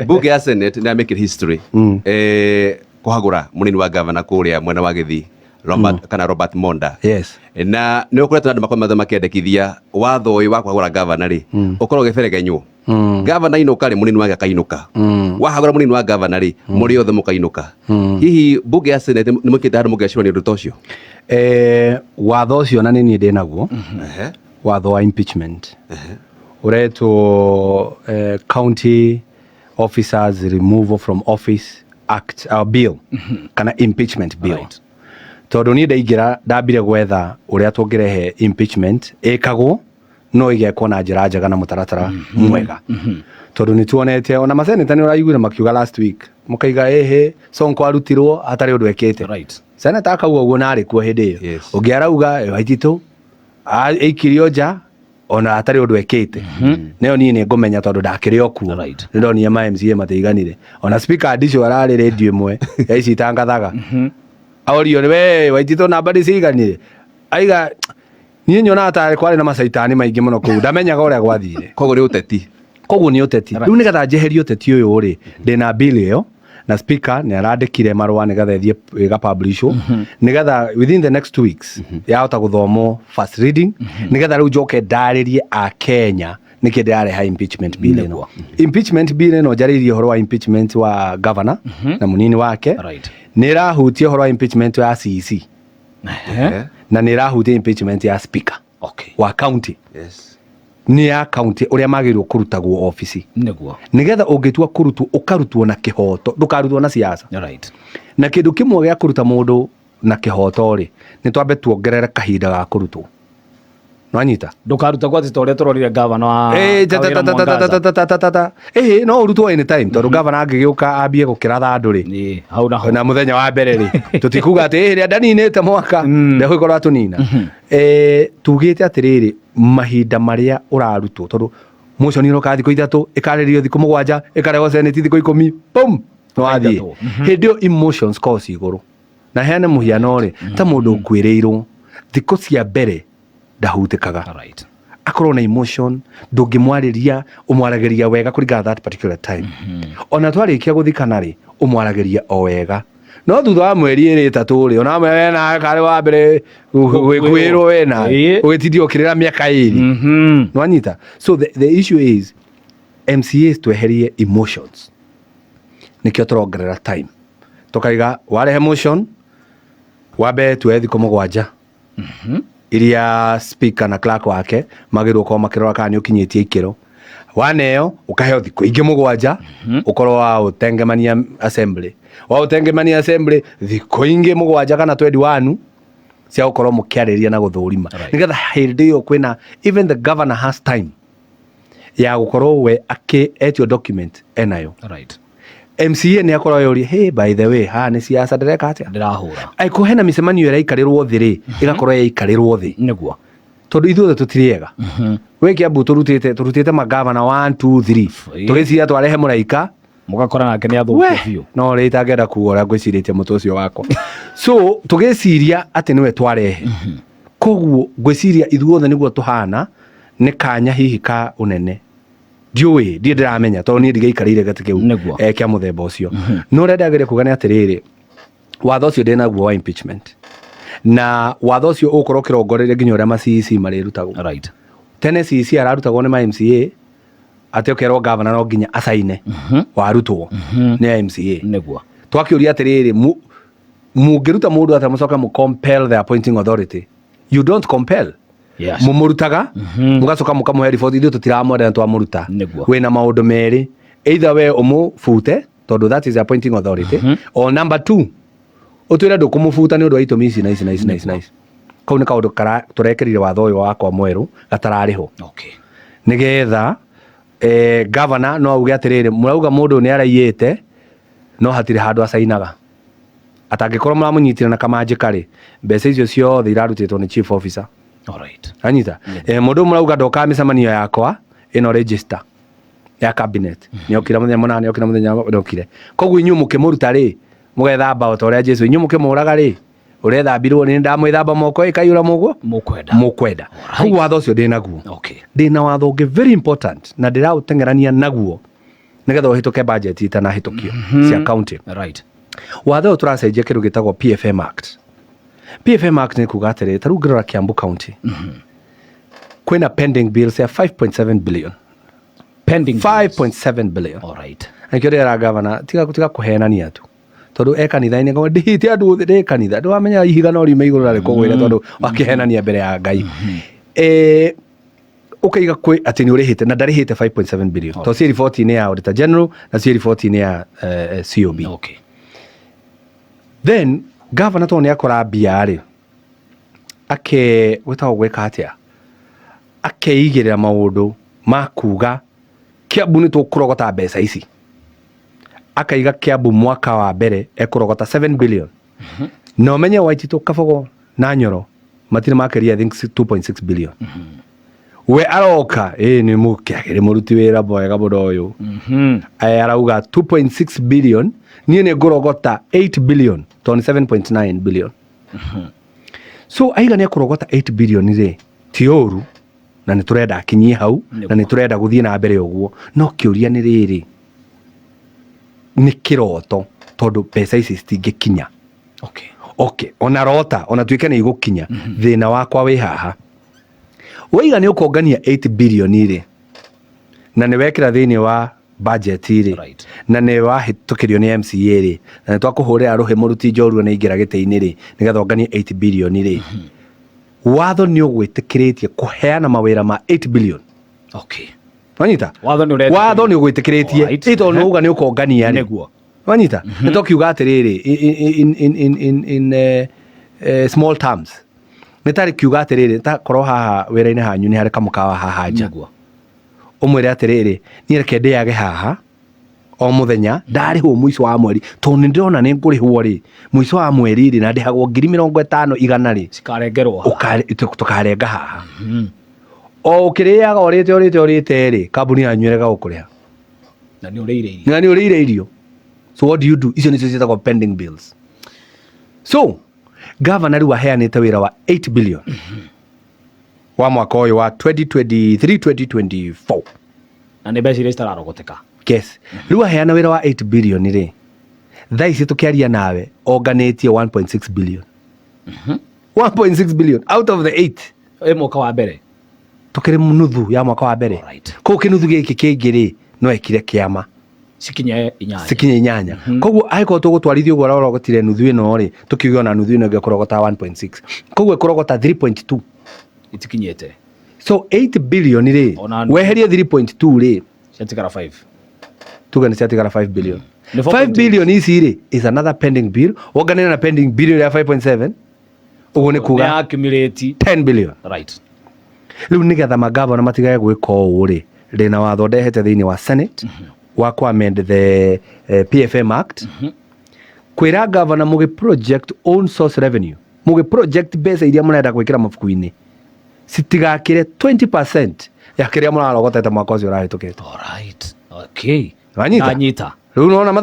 Bunge ya Senate nĩ yamĩkire history kũhagũra mũnini wa gavana kũrĩa mwena wa Gĩthii Robert, kana Robert Monda. Na nĩ ũkoretwo na andũ makometwo makĩendekithia watho ũyũ wa kũhagũra gavana rĩ ũkorwo ũgĩberegenywo. Gavana inũka rĩ, mũnini wake akainũka. Wahagũra mũnini wa gavana rĩ, mũrĩ othe mũkainũka. Hihi bunge ya Senate nĩ mwĩkĩte handũ mũgecũrania ũndũ ta ũcio? Watho ũcio na nĩ niĩ ndĩ naguo. Watho wa impeachment ũretwo County Officers Removal from Office Act, bill kana impeachment bill. Tondũ niĩ ndaingĩra ndambire gwetha ũrĩa tũngĩrehe impeachment ĩkagwo no ĩgekwo na njĩra njega na mũtaratara mwega, tondũ nĩ tuonete ona maseneta nĩ ũraiguire makiuga last week mũkaiga ĩhĩ Sonko arutirwo hatarĩ ũndũ ekĩte. Seneta akauga ũguo na arĩ kuo hĩndĩ ĩyo. Ũngĩ arauga Waititũ aikirio nja ona hatarĩ ũndũ ekĩte. Nayo niĩ nĩ ngũmenya tondũ ndakĩrĩ o kuo. Nĩ ndonire ma MCA matiiganire, ona Speaker Adicho ararĩ radio ĩmwe ya ici itangathaga, orio we Waititũ namba nĩ ciiganire, aiga niĩ nyonaga tarĩ kwarĩ na macaitani maingĩ mũno kũu, ndamenyaga ũrĩa gwathire. Koguo nĩ ũteti. Koguo nĩ ũteti. Rĩu nĩgetha njeherie ũteti ũyũ rĩ, ndĩna bill ĩyo na speaker nĩ arandĩkire marũa nĩgetha ĩthiĩ ĩgapublishwo, nĩgetha within the next 2 weeks yahota gũthomwo first reading, nĩgetha rĩu njoke ndarĩrie a Kenya nĩkĩ ndĩrareha impeachment bill ĩno. Impeachment bill ĩno njarĩirie ũhoro wa impeachment wa governor na mũnini wake. Nĩ ĩrahutia ũhoro wa impeachment ya CEC na nĩ ĩrahutia impeachment ya speaker wa county. Nĩ ya county ũrĩa magĩrĩirwo kũrutagwo obici, nĩgetha ũngĩtua kũrutwo ũkarutwo na kĩhoto, ndũkarutwo na siasa. Na kĩndũ kĩmwe gĩa kũruta mũndũ na kĩhoto rĩ, nĩ twambe tuongerere kahinda ga kũrutwo, nwanyita? Ndũkaruta gwati ta ũrĩa tũrorire gavana wa Kawĩra Mwangaza. Ĩhĩ, no ũrutwo anytime, tondũ gavana angĩgĩũka ambie gũkĩratha andũ rĩ, Hau naho. Na mũthenya wa mbere rĩ, tũtikuga atĩ ĩrĩa ndaninĩte mwaka ndegũgĩkorwo atũnina. Tugĩte atĩrĩrĩ, mahinda marĩa ũrarutwo, tondũ motion ĩroka thikũ 3, ĩkarĩrio thikũ 7, ĩkarehwo senate thikũ 10, pum, nĩwathiĩ. Ũkaingatwo. Hĩndĩ ĩyo emotions korwo ci igũrũ. Na heane mũhiano rĩ, ta mũndũ ũkuĩrĩirwo, thikũ cia mbere ndahutĩkaga, akorwo na emotion, ndũngĩmwarĩria, ũmwaragĩria wega kũringana that particular time. Ona twarĩkia gũthikana rĩ, ũmwaragĩria o wega, no thutha wa mweri 2 3 rĩ, ona we nawe karĩ wa mbere gwĩkwĩrwo we nawe ũgĩtindio ũkĩrĩra mĩaka 2. Nwanyita? So the issue is MCAs tweherie emotions. Nĩkĩo tũrongerera time, tũkaiga warehe motion wambe tuoe thikũ 7 iria speaker na clerk wake magĩrĩirwo gũkorwo makĩrora kana nĩ ũkinyĩtie ikĩro. Waneo ũkaheo thikũ ingĩ 7 ũkorwo wa ũtengemania assembly, wa ũtengemania assembly thikũ ingĩ 7 kana 21 cia gũkorwo mũkĩarĩria na gũthũrima, nĩgetha hĩndĩ ĩyo kwĩna even the governor has time ya gũkorwo we akĩ etio document enayo. MCA nĩ akorwo yoria, "Hey, by the way, haha nĩ siasa ndĩreka atĩa?" Ndĩrahũra. Angĩkorwo hena mĩcemanio ĩraikarĩrwo thĩ rĩ, ĩgakorwo yaikarĩrwo thĩ, tondũ ithuothe tũtirĩ ega. We Kiambu tũrutĩte magavana 1 2 3, tũgĩciria twarehe mũraika. Mũgakora nake nĩ athũkia biũ. No rĩ itangĩenda kuga ũrĩa ngwĩcirĩtie mũtwe ũcio wakwa. So tũgĩciria atĩ nĩwe twarehe, koguo ngwĩciria ithuothe nĩguo tũhana nĩ kanya hihi ka ũnene, ndiũĩ, ndiĩ ndĩramenya tondũ niĩ ndigĩikarĩire gĩtĩ kĩu kĩa mũthemba ũcio. No ũrĩa ndagĩrĩire kuga nĩ atĩrĩrĩ, watho ũcio ndĩ naguo wa impeachment, na watho ũcio ũgũkorwo ũkĩrongoreria nginya ũrĩa ma CEC marĩrutagwo. Tene CEC ararutagwo nĩ ma MCA, atĩ ũkerwo governor no nginya acaine warutwo nĩ MCA. Twakĩũria atĩrĩrĩ, mũngĩruta mũndũ atĩa mũcoke mũ compel the appointing authority? You don't compel. Mũmũrutaga, mũgacoka mũkamũhe report, ithuĩ tũtiramwenda na twamũruta. Wĩna maũndũ merĩ, either we ũmũbute tondũ that is the appointing authority, or number two ũtwĩre ndũkũmũbuta nĩ ũndũ wa itũmi ici na ici na ici na ici na ici. Kau nĩ kaũndũ tũrekĩrire watho ũyũ wakwa mwerũ gatararĩ ho, nĩgetha governor no auge atĩrĩrĩ, mũrauga mũndũ ũyũ nĩ araiyĩte, no hatirĩ handũ acainaga. Atangĩkorwo mũramũnyitire na kamanjĩka rĩ, mbeca icio ciothe irarutĩtwo nĩ chief officer. Anyita, mũndũ ũyũ mũrauga ndokaga mĩcemanio yakwa, ĩno register ya cabinet, nĩokire mũthenya mũna, nĩokire mũthenya nĩokire. Koguo inyuĩ mũkĩmũruta rĩ, mũgethamba o ta ũrĩa Jesu, inyuĩ mũkĩmũraga rĩ, ũrethambirwo nĩ ndamwĩthamba moko ĩkaiyũra mũguo. Mũkwenda. Mũkwenda. Koguo watho ũcio ndĩ naguo. Ndĩna watho ũngĩ very important na ndĩraũteng'erania naguo. Nĩgetha ũhĩtũke budget itanahĩtũkio cia county. Watho ũyũ tũracenjia kĩndũ gĩtagwo PFM Act. PFM Act nĩ kuga atĩrĩ, ta rĩu ngĩrora Kiambu County, kwĩna pending bills ya 5.7 billion. Pending bills. 5.7 billion. Nĩkĩo ndĩrera gavana, tiga tiga kũhenania tu, tondũ e kanitha-inĩ ngo ndihite andũ othe ndĩ kanitha, ndwamenya ihiga no riume igũrũ na rĩkũgwĩre tondũ wakĩhenania mbere ya Ngai. Ũkaiga kwĩ atĩ nĩ ũrĩhĩte na ndarĩhĩte 5.7 billion, tondũ ciĩ riboti-inĩ ya Auditor General na ciĩ riboti-inĩ ya COB. Then gavana tondũ nĩ akora mbia rĩ, ake gwĩtagwo gwĩka atĩa, akeigĩrĩra maũndũ ma kuga Kiambu nĩ tũkũrogota mbeca ici. Akaiga Kiambu mwaka wa mbere ekũrogota 7 billion, na ũmenye Waititũ, Kabogo na Nyoro matirĩ makĩria, I think, 2.6 billion. We aroka ĩ nĩ mũkĩagĩrĩ mũruti wĩra mwega mũno ũyũ. Arauga 2.6 billion, niĩ nĩ ngũrogota 8 billion tondũ nĩ 7.9 billion. So aiga nĩ ekũrogota 8 billion rĩ, ti ũru na nĩ tũrenda akinyie hau na nĩ tũrenda gũthiĩ na mbere ũguo, no kĩũria nĩ rĩrĩ, nĩ kĩroto tondũ mbeca ici citingĩkinya. Okay, ona rota ona tuĩke nĩ igũkinya, thĩna wakwa wĩ haha. Waiga nĩ ũkongania 8 billion rĩ, na nĩ wekĩra thĩinĩ wa budget rĩ, na nĩ wahĩtũkĩrio nĩ MCA rĩ, na nĩ twakũhũrĩra rũhĩ mũruti njorua nĩ aingĩra gĩtĩ-inĩ rĩ, nĩgetha ũnganie 8 billion rĩ, watho nĩ ũgwĩtĩkĩrĩtie kũheana mawĩra ma 8 billion. Wanyita? Watho nĩ ũretĩkĩria. Watho nĩ ũgwĩtĩkĩrĩtie. Ĩ tondũ nĩ uga nĩ ũkongania rĩ. Wanyita? Nĩ tũkiuga atĩrĩrĩ, in small terms, nĩ tarĩ kiuga atĩrĩrĩ, ta korwo haha wĩra-inĩ hanyu nĩ harĩ kamũkawa haha nja, ũmwĩre atĩrĩrĩ, niĩ reke ndĩage haha o mũthenya, ndarĩhwo mũico wa mweri, tondũ nĩ ndĩrona nĩ ngũrĩhwo rĩ mũico wa mweri rĩ, na ndĩhagwo 50,000 100 rĩ, Cikarengerwo haha. Tũkarenga haha. O ũkĩrĩaga ũrĩte ũrĩte ũrĩte rĩ, kambuni yanyu ĩrega gũkũrĩha. Na nĩ ũrĩire irio. Na nĩ ũrĩire irio. So what do you do? Icio nĩcio ciĩtagwo pending bills. So governor rĩu aheanĩte wĩra wa 8 billion wa mwaka ũyũ wa 2023 2024. Na nĩ mbeca iria citararogoteka. Yes, rĩu aheana wĩra wa 8 billion rĩ, thaa ici tũkĩaria nawe onganĩtie 1.6 billion, 1.6 billion out of the 8. Ĩ mwaka wa mbere. Tũkĩrĩ nuthu ya mwaka wa mbere. Koguo kĩnuthu gĩkĩ kĩngĩ rĩ, no ekire kĩama. Cikinye 8. Cikinye 8. Koguo angĩkorwo tũgũtwarithia ũguo arorogotire nuthu ĩno rĩ, tũkiuge ona nuthu ĩno ĩngĩ ĩkũrogota 1.6, koguo ĩkũrogota 3.2. Itikinyĩte. So 8 billion rĩ, Ona nuthu. Weherie 3.2 rĩ, Ciatigara 5. Tuge nĩ ciatigara 5 billion. Nĩ 5 4.8. billion ici rĩ is another pending bill, wonganĩre na pending bill ya 5.7, ũguo nĩ Nĩ kuga accumulate. 10 billion. Rĩu nĩgetha magavana matigage gwĩka ũũ rĩ, ndĩna watho ndehete thĩinĩ wa Senate wa ku amend the PFM Act, kwĩra gavana mũgĩ project own source revenue, mũgĩ project mbeca iria mũrenda gwĩkĩra mabuku-inĩ citigakĩre 20% ya kĩrĩa mũrarogotete mwaka ũcio ũrahĩtũkĩte. Alright. Okay. Wanyita? Ndanyita. Rĩu nona.